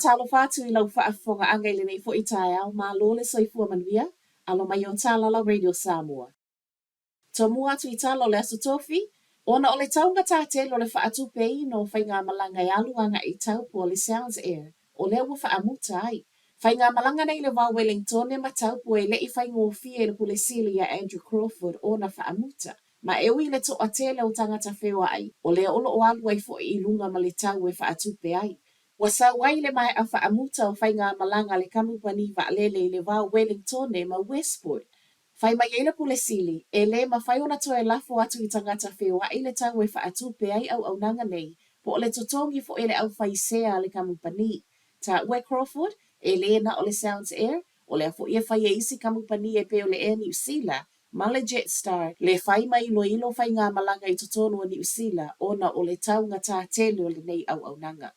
Faatalofa atu i lau faafofogaaga i lenei foi taeao, malo le soifua manuia, alo mai o Talala Radio Samoa. Tomua atu i tala o le Aso Tofi, ona o le taugata tele o le faatupeina o faigamalaga e alu agai i Taupo a le Sounds Air, o lea ua faamuta ai. Faigamalaga nei i le va o Welingtone ma Taupo e le i faigofie i le Pule Sili ia Andrew Crawford ona faamuta. Ma e ui i le toatele o tagata feoai, o lea o lo o alu ai foi i luga ma le tau e faatupe ai. Ua sau ai le maea faamuta o faigamalaga a le kamupani vaalele i le va o Wellingtone ma Westport. Fai mai ai le Pule Sili, e le mafai ona toe lafo atu i tagata feoai le tau e faatupe ai auaunaga nei, po o le totogi foi e le aufaisea a le kamupani. Taua e Crawford, e le na o le Sounds Air, o lea foi e fai e isi kamupani e pei o le Air Niu Sila ma le Jetstar, le fai ma iloilo faigamalaga i totonu o Niu Sila ona o le taugata tele o lenei auaunaga.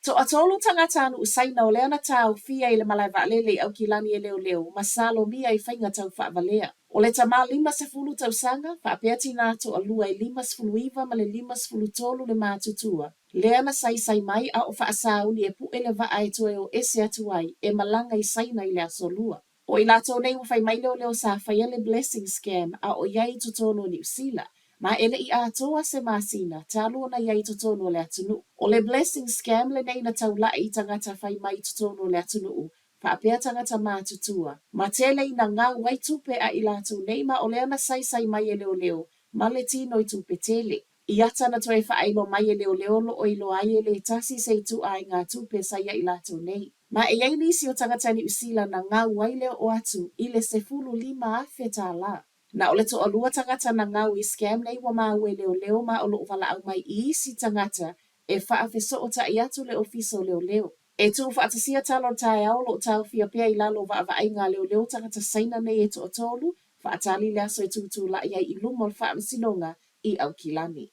Toatolu tagatanuu Saina o lea na taofia i le malae vaalele i Aukilani e leoleo ma salomia i faiga tau faavalea. O le tamā 50 tausaga, faapea tinā toalua e 59 ma le 53 le matutua, lea na saisai mai a o faasauni e puʻe le vaa e toe o ese atu ai e malaga i Saina i le aso Lua. O i latou nei ua fai mai leoleo sa faia le blessing scam a o i ai i totonu o Niu Sila, ma e le i atoa se masina talu ona i ai i totonu o le atunuu. O le blessing scam lenei na taulaʻi i tagata fai mai i totonu o le atunuu, faapea tagata matutua, ma tele ina gau ai tupe a i latou nei ma o lea na saisai mai e leoleo ma le tino i tupe tele. I ata na toe faailo mai e leoleo lo o iloa ai e le tasi se ituaiga tupe sa ia i latou nei. Ma e i ai nisi o tagata Niu Sila na gau ai le oo atu i le 15,000 tālā. Na o le toalua tagata na gau i scam nei ua māua e leoleo ma o lo o valaau mai i isi tagata e faafesootai atu le ofisa o leoleo. E tuufaatasia tala o le taeao o lo o taofia pea i lalo o vaavaaiga a leoleo tagata Saina nei e toatolu, faatali le aso e tutulai ai i luma o le faamasinoga i Aukilani.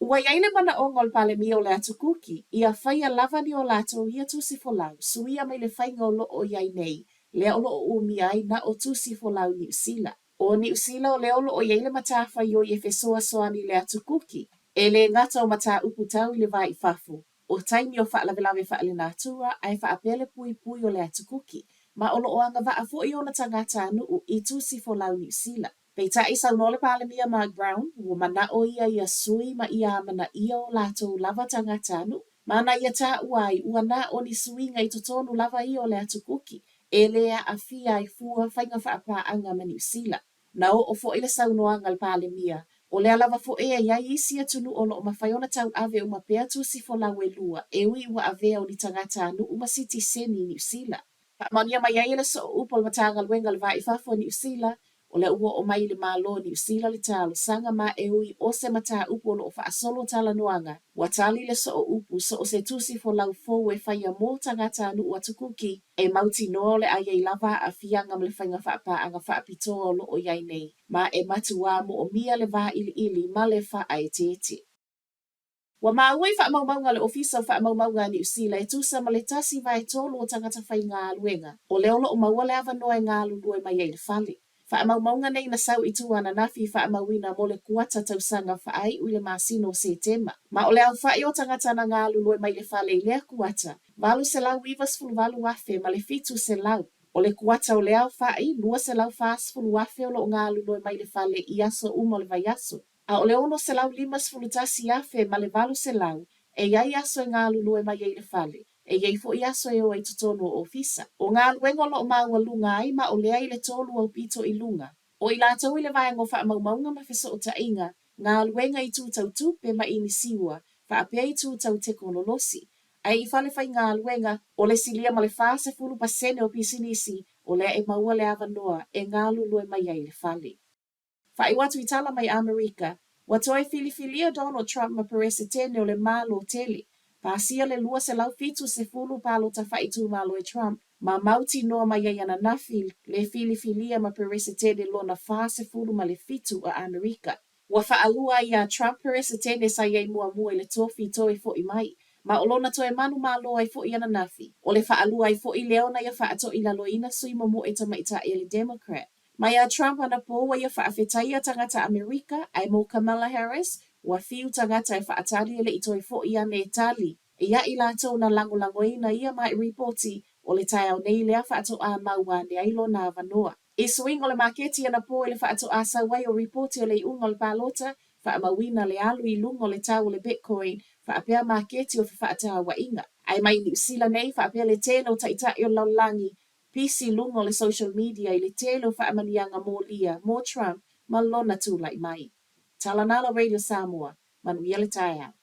Ua i ai le manaʻoga o le Palemia o le Atu Kuki, ia faia lava ni o latou ia tusi folau, suia mai le faiga o lo o i ai nei, lea o lo o umia ai na o tusi folau Niu Sila. ʻO Niu Sila o lea o lo o i ai le matafaioi e fesoasoani i le Atu Kuki, e lē gata o mataupu tau i le va i fafo, o taimi o faalavelave faalenatura ae faapea le puipui o le Atu Kuki, ma o lo o agavaa foi ona tagatanuu i tusi folau Niu Sila. Peitai, saunoa le Palemia Mark Brown, ua manaʻo ia ia sui ma ia amanaia o latou lava tagatanuu, ma na ia taua ai ua na o ni suiga i totonu lava ia o le Atu Kuki e lē aafia ai fua faiga faapaaga ma Niu Sila. Na oo foi le saunoaga a le Palemia, o lea lava foi e i ai isi atunuu o lo o mafai ona tauave uma pea tusi folau e lua e ui ua avea o ni tagatanuu ma sitiseni i Niu Sila. Faamaonia mai ai e le sooupu o le Matagaluega o le Va i Fafo o Niu Sila, o lea ua oo mai i le Malo o Niu Sila le talosaga ma e ui o se mataupu o lo o faasolo talanoaga, ua tali le sooupu so o se tusi folau fou e faia mo tagatanuu atukuki e mautinoa o le a i ai lava aafiaga ma le faiga faapaaga faapitoa o lo o i ai nei, ma e matuā moomia le vailiili ma le faaeteete. Ua maua i faamaumauga a le Ofisa o Faamaumauga a Niu Sila e tusa ma le 1/3 o tagata faigaluega o lea o lo o maua le avanoa e galulue mai ai i le fale. Faamaumauga nei na sau i tua ananafi i faamauina mo le kuata tausaga faaiu i le masina o Setema. Ma o le aofai o tagata na galulue mai i le fale i lea kuata, 898,000 ma le 700. O le kuata o lea aofai, 240,000 o lo o galulue mai i le fale i aso uma o le vaiaso. A o le 651 afe ma le 800 e i ai aso e galulue mai ai i le fale, e i ai foi aso e o ai i totonu o ofisa. O galuega o lo o maualuga ai ma o lea i le tolu aupito i luga. O i latou i le vaega o faamaumauga ma fesootaiga, galuega i itu tau tupe ma inisiua, faapea itu tau tekonolosi. Ae i fale faigaluega, o le silia ma le 40% o pisinisi o lea e maua le avanoa e galulue mai ai i le fale. Faaiu atu i tala mai Amerika, ua toe filifilia Donald Trump ma Peresetene o le Malo tele. Pasia le 270 palota faaitumalo e Trump, ma mautinoa mai ai ananafi le filifilia ma Peresetene lona 47 a Amerika. Ua faalua ai iā Trump Peresetene sa i ai muamua i le tofi toe foʻi mai, ma o lona toe manumalo ai foʻi ananafi. O le faalua ai foʻi lea ona ia faatoilaloina sui momoe tamaitai a le Democrat. Mai iā Trump anapo ua ia faafetaia tagata Amerika, ae mo Kamala Harris, ua fiu tagata e faatali e le i toe foʻi ane e tali. Ia i latou na lagolagoina ia maʻi ripoti, o le taeao nei lea faatoā maua ane ai lona avanoa. I suiga o le maketi anapō i le faatoā sau ai o ripoti o le iʻuga o le palota, faamauina le alu i luga o le tau o le Bitcoin faapea maketi o fefaatauaiga. Ae mai Niu Sila nei faapea le tele o taʻitaʻi o le lalolagi, pisi i luga o le social media i le tele o faamanuiaga molia mo Trump ma lona tulai mai. Tala Nalo Radio Samoa, manuia le taeao.